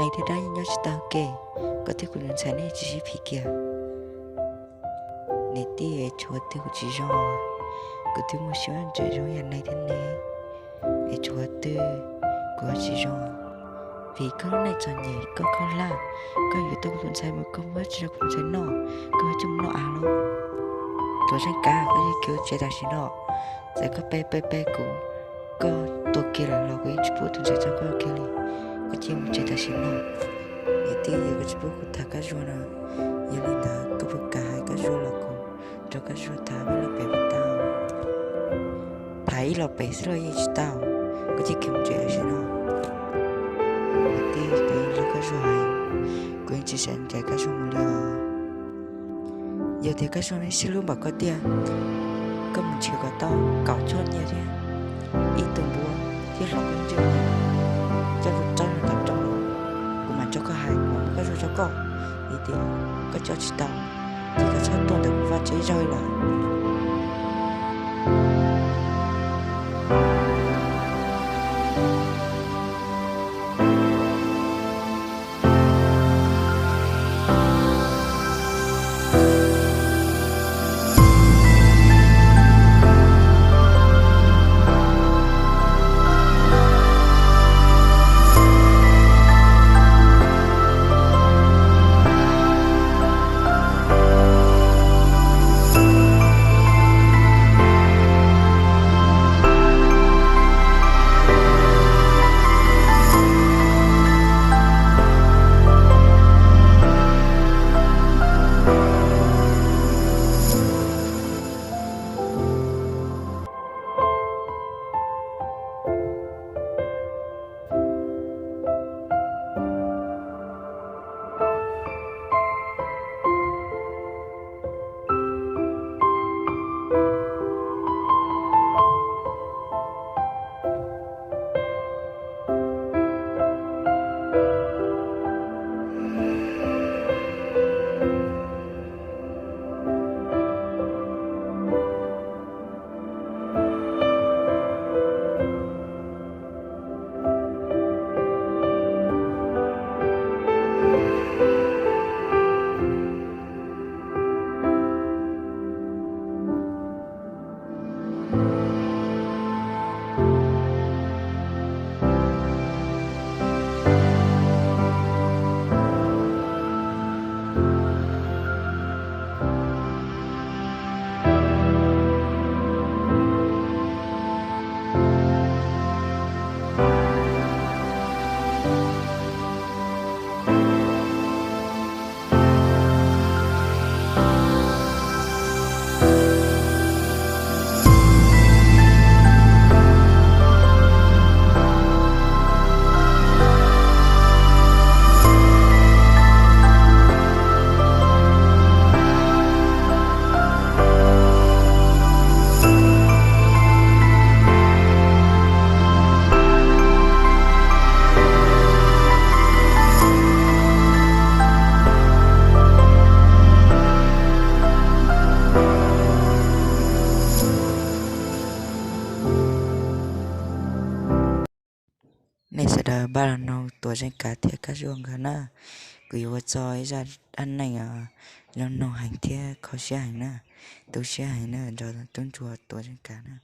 Nais thiab dab yeej nyob tsis tau ke, koj thiab kuv tus ntxhais nej tsis sib phim kiag. Niam tij, es tshuav twg kuv tsis zoo, kuv twb muaj siab ntsev zoo yam nais thiab ne, es tshuav twg kuv ho tsis zoo. Vim koj lub neej txom nyem, koj khaub hlab, koj yuav tau kuv tus ntxhais mus koj muab tsis rau kuv tus ntxhais noj, koj coj mus noj av lauj. Tuam Zeej Kav, koj yeej khiav tsev tam sim no, txawm koj pe pe pe kuv, koj tuag kiag lawm los kuv yeej tsis pub tus ntxhais tso koj kiag li. Koj cia li mus tsev tam sim no. Niam tij, yog koj tsis pub kuv tham Kab Zuag no, yog li ntawd koj puas kam hais Kab Zuag los kuv nrog Kab Zuag tham ib los pem puas tau? Tham ib los pem xwb los yeej tsis tau, koj cia li khiav mus tsev tam sim no. Niam tij, kuv yeej hlub Kab Zuag heev, kuv yeej tsis xav ncaim Kab Zuag mus li os. Yog tias Kab Zuag nej siab hlub npaum koj tiag, koj mus nrhiav kom tau kaum choj nyiaj thiab ib tug npua thiab hlob koob ntsej muag coj mus rau tom rooj. Kuv mam nrog koj hais, kuv mam muab Kab Zuag rau koj. Yog tias koj coj tsis tau, ces koj txhob tuaj ntawm kuv vaj tsev zaug lawm. Nej sawv daws npaj los mloog Tuam Zeej Kav thiab Kab Zuag nkawd na. Kuv yuav ua txog ib zaj dab neeg zoo mloog heev thiab kho siab heev na. Tu siab heev na nrog tub ntsuag Tuam Zeej Kav na.